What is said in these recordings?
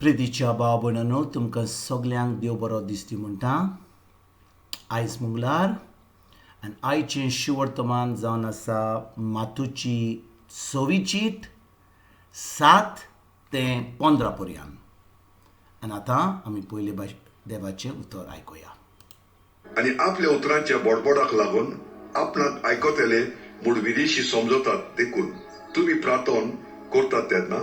प्रितीच्या भाव भयणांनो, तुमकां सगल्यांक देव बरो दिसती म्हणटा. आयज मंगळार आनी आयचें शिवर्तमान जावन आसा मातूची सवी चीट 7 ते 15 पर्यंत. आनी आतां आमी पयले देवाचें उतर आयकुया. आनी आपल्या उतरांच्या बोडबोडाक लागून आपणाक आयकतले म्हूण विदेशी समजतात. देखून तुमी प्रार्थन करतात तेन्ना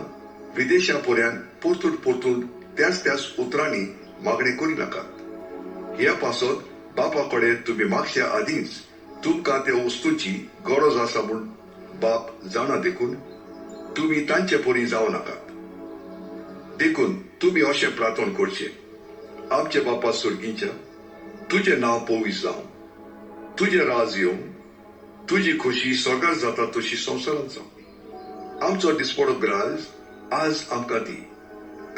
विदेशा पर्यान परतून परतून त्याच त्याच उतरांनी मागणें करिनाकात. ह्या पासत बापा कडेन तुमी मागच्या आदींच तुमकां त्या वस्तूंची गरज आसा म्हूण बाप जाणा. देखून तुमी तांचे परी जावं नाकात. देखून तुमी अशें प्रार्थन करचें: आमचे बापा सुर्गींच्या, तुजें नांव पवित्र जावं, तुजें राज येवं, तुजी खोशी स्वर्गार जाता तशी संवसारांत जावं. आमचो दिसपडो ग्रास आज आमकां दी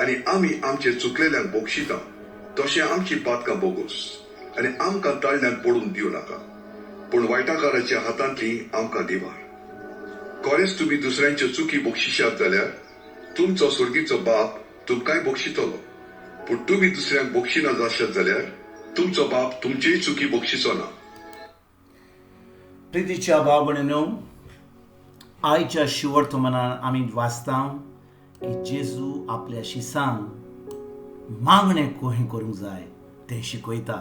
आनी आमी आमचे चुकलेल्यांक बक्षिता तशें आमची पातकां बोगोस आनी आमकां ताळ्यांत पडून दिवं नाका, पूण वायटाकाराच्या हातांतली आमकां दिवार. खरेंच तुमी दुसऱ्यांच्यो चुकी बक्षिशात जाल्यार तुमचो स्वर्गीचो बाप तुमकांय बक्षितलो. पूण तुमी दुसऱ्यांक बक्षिना जाशात जाल्यार तुमचो बाप तुमचेय चुकी बक्षिचो ना. प्रितीच्या भाव भयणीनो, आयच्या शिवर्तमानान आमी वाचता की जेजू आपल्या शिसांक मागणें कशें करूंक जाय तें शिकयता.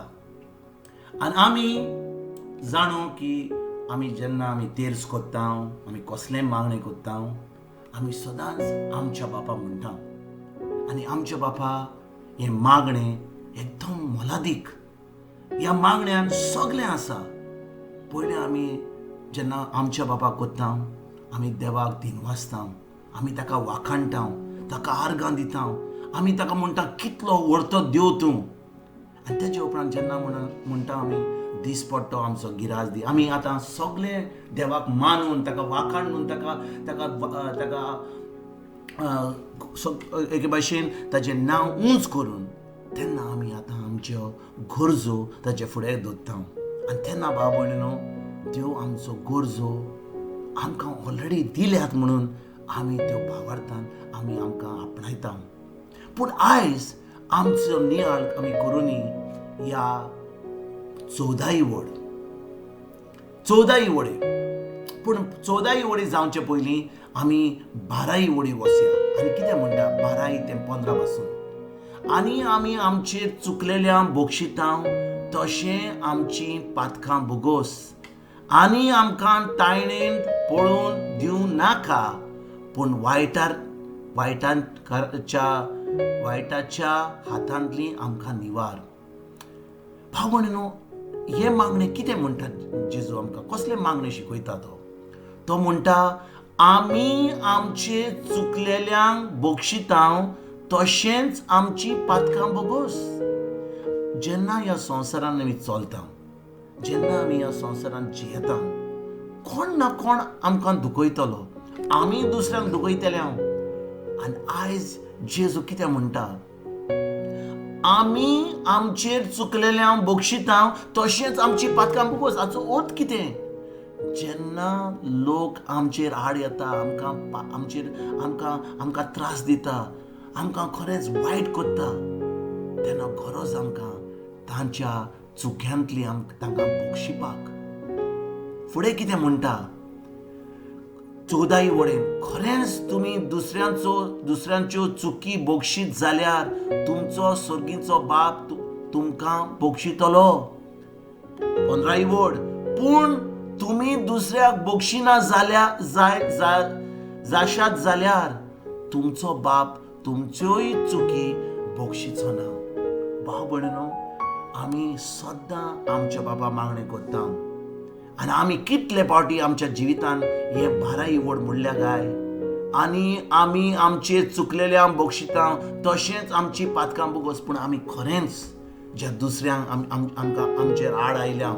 आनी आमी जाणू की आमी जेन्ना आमी तेर्स कोत्ता, आमी कसलें मागणें कोत्ता, आमी सदांच आमच्या बापा म्हणटा. आनी आमच्या बापा हें मागणें एकदम मोलादीक. ह्या मागण्यान सगळें आसा. पयलें आमी जेन्ना आमच्या बापा कोत्ता, आमी देवाक दिनवासता, आमी ताका वाखाणटा, ताका आर्गां दिता, आमी ताका म्हणटा, कितलो व्हडतो देव तूं. आनी तेजे उपरांत जेन्ना म्हणटा आमी, दिसपट्टो आमचो गिरास दी, आमी आतां सगळे देवाक मानून, ताका वाखाणून, ताका ताका ताका एके भाशेन ताजें नांव उंच करून, तेन्ना आमी आतां आमच्यो गरजो ताजे फुडें दवरता. आनी तेन्ना भाव भयणीनो, देव आमचो गरजो आमकां ऑलरेडी दिल्यात म्हणून आमी त्यो भावार्थान आमी आमकां आपणायता. पूण आयज आमचो नियाळ आमी करुनी ह्या चवदाई वड, चवदाई वडे. पूण चवदाई वडी जावचे पयलीं आमी बाराई वडी वचया. आनी कितें म्हणटा 12 ते 15 पासून? आनी आमी आमचेर चुकलेल्या बक्षिता तशें आमची पातकां भोगोस आनी आमकां तायणेन पळोवन दिवं नाका, पूण वायटार वायटांच्या वायटाच्या हातांतली आमकां निवार. भाव भयणीनो, हे मागणें कितें म्हणटा जेजू आमकां? कसलें मागणें शिकयता तो? तो म्हणटा, आमी आमचे चुकलेल्यांक बक्षिता तशेंच आमची पातकां बोगोस. जेन्ना ह्या संवसारान आमी चलता, जेन्ना आमी ह्या संवसारान जियेता, कोण ना कोण आमकां दुखयतलो, आमी दुसऱ्यांक दुखयतले हांव. आनी आयज जेजू कितें म्हणटा? आमी आमचेर चुकलेल्या बक्षिता तशेंच आमची पातकां बोगोस. हाचो अर्थ कितें? जेन्ना लोक आमचेर आड येता, आमकां आमचेर आमकां आमकां त्रास दिता, आमकां खरेंच वायट करता, तेन्ना गरज आमकां तांच्या चुक्यांतली तांकां बक्षिपाक. फुडें कितें म्हणटा चवदाई वडेन? खरेंच तुमी दुसऱ्यांच्यो चुकी बक्षीत जाल्यार तुमचो सर्गीचो बाप तुमकां बक्षितलो. पंदराई वड, पूण तुमी दुसऱ्याक बक्षिना जाल्या जाय जाशात जाल्यार तुमचो बाप तुमच्योय चुकी बक्षिचो ना. भाव भयणीनो, आमी सद्दां आमच्या बाबा मागणें करता आनी आमी कितले फावटी आमच्या जिवितान हे बाराई वड म्हणल्या काय? आनी आमी आमचे चुकलेल्या बक्षिता तशेंच आमची पातकां बोगस. पूण आमी खरेंच ज्या दुसऱ्यांक आमकां आमचेर आड आयल्या,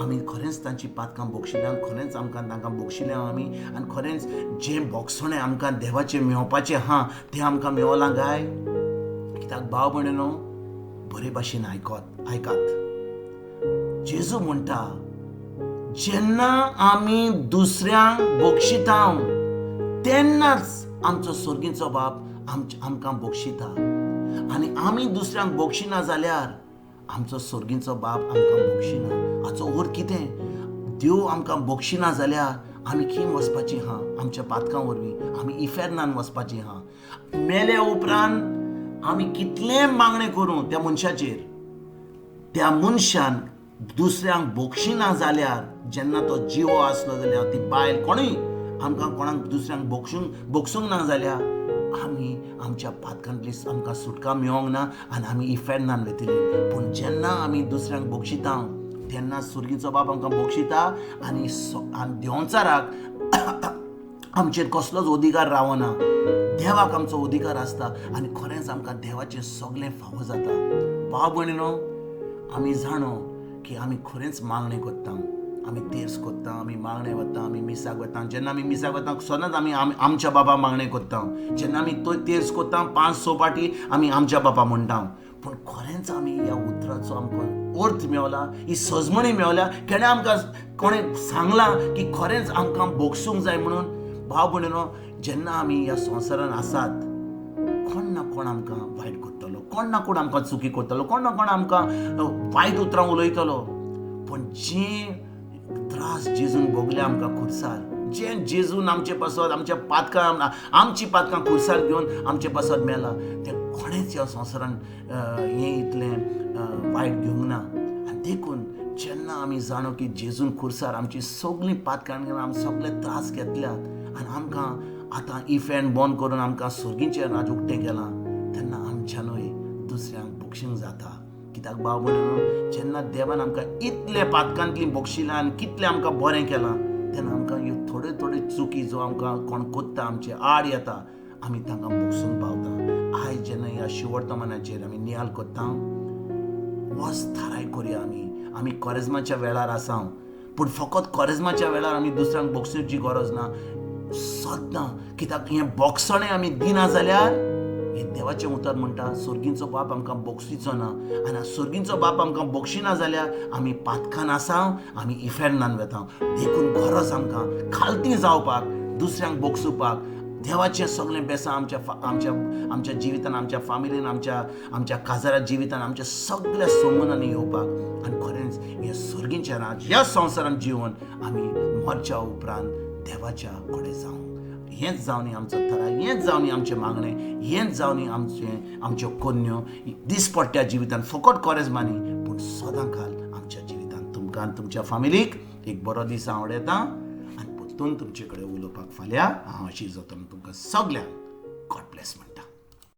आमी खरेंच तांची पातकां बक्षिल्या? खरेंच आमकां तांकां बक्षिल्या आमी? आनी खरेंच जें बोगसणें आमकां देवाचें मेवपाचें आहा तें आमकां मेवलां काय? कित्याक भाव भयणीनो, बरे भाशेन आयकत आयकात. जेजू म्हणटा, जेन्ना आमी दुसऱ्यांक बक्षिता तेन्नाच आमचो सर्गीचो बाप आमकां बक्षिता. आनी आमी दुसऱ्यांक बक्षिना जाल्यार आमचो सर्गीचो बाप आमकां बक्षिना. हाचो अर्थ कितें? देव आमकां बक्षिना जाल्यार आमी खंय वचपाची आहा? आमच्या पातकां वरवीं आमी इफेर्नान वचपाची आहा. मेल्या उपरांत आमी कितलें मागणें करूं त्या मनशाचेर, त्या मनशान दुसऱ्यांक बक्षिना जाल्यार, जेन्ना तो जिवो आसलो जाल्यार ती बायल कोणूय आमकां कोणाक दुसऱ्यांक बक्षूंक ना जाल्यार आमी आमच्या पातकांतली आमकां सुटका मेळोंक ना आनी आमी इफेर्नान वतली. पूण जेन्ना आमी दुसऱ्यांक बक्षिता तेन्ना सर्गीचो बाप आमकां बक्षिता आनी देंवचाराक आमचेर कसलोच अधिकार रावना. देवाक आमचो अधिकार आसता आनी खरेंच आमकां देवाचें सगळें फावो जाता. भाव भयणीनो, आमी जाणो की आमी खरेंच मागणें करता, आमी तेर्स करता, आमी मागणें वता, आमी मिसाक वता. जेन्ना आमी मिसाक वता सदांच आमी आमच्या बाबा मागणें करता. जेन्ना आमी तो तेर्स करता 5-6 पाटी आमी आमच्या बाबा म्हणटा. पूण खरेंच आमी ह्या उतराचो आमकां अर्थ मेवला, ही सजमणी मेवल्या. केन्ना आमकां कोणें सांगलां की खरेंच आमकां बक्षूंक जाय म्हणून. भाव भयणीनो, जेन्ना आमी ह्या संवसारान आसात कोण ना कोण आमकां वायट करतलो, कोण ना कोण आमकां चुकी करतलो, कोण ना कोण आमकां वायट उतरां उलयतलो. पूण जे त्रास जेजून भोगले आमकां खुर्सार, जे जेजून आमचे पासत आमच्या पातकां, आमची पातकां खुर्सार घेवन आमचे पासत मेला, तें कोणेच ह्या संवसारान हें इतलें वायट घेवंक ना. आनी देखून जेन्ना आमी जाणो की जेजून खुर्सार आमची सगळीं पातकां घेवन आमी सगळे त्रास घेतल्यात आनी आमकां आतां इफेंट बंद करून आमकां सर्गीचें राज उक्तें केलां, तेन्ना आमच्यानूय दुसऱ्यांक बक्षींक जाता. कित्याक भाव भयणीनो, जेन्ना देवान आमकां इतले पातकांतली बक्षिलां आनी कितलें आमकां बरें केलां, तेन्ना आमकां ह्यो थोड्यो थोड्यो चुकी जो आमकां कोण कोत्ता, आमचे आड येता, आमी तांकां बक्षूंक पावता. आयज जेन्ना ह्या शिवर्तमानाचेर आमी नियाल करता, वच थाराय करुया. आमी कोरेज्माच्या वेळार आसा, पूण फकत कोरेज्माच्या वेळार आमी दुसऱ्यांक बक्षुची गरज ना सद्दां. कित्याक हें बक्षणें आमी दिना जाल्यार हें देवाचें उतर म्हणटा सर्गीचो बाप आमकां बक्षिचो ना. आनी सर्गीचो बाप आमकां बक्षिना जाल्यार आमी पातकान आसा, आमी इफेर्नान वता. देखून गरज आमकां खालती जावपाक, दुसऱ्यांक बक्षुपाक, देवाचें सगळें बेसां आमच्या आमच्या आमच्या जिवितान, आमच्या फामिलीन, आमच्या आमच्या काजारा जिवितान, आमच्या सगळ्या संबंदांनी येवपाक. आनी खरेंच हें सर्गीचें राज ह्या संवसारान जिवन आमी मरच्या उपरांत देवाच्या कडेन जावं. हेंच जावनी आमचो थराय, हेंच जावनी आमचें मागणें, हेंच जावनी आमचें आमच्यो कोन्यो दिसपट्ट्या जिवितान, फकत कोरेज्मानी पूण सदां काल आमच्या जिवितान. तुमकां आनी तुमच्या फामिलीक एक बरो दीस हांव आवडयता आनी परतून तुमचे कडेन उलोवपाक फाल्यां हांव अशी जातलो. तुमकां सगल्यांक गॉड ब्लेस म्हणटा.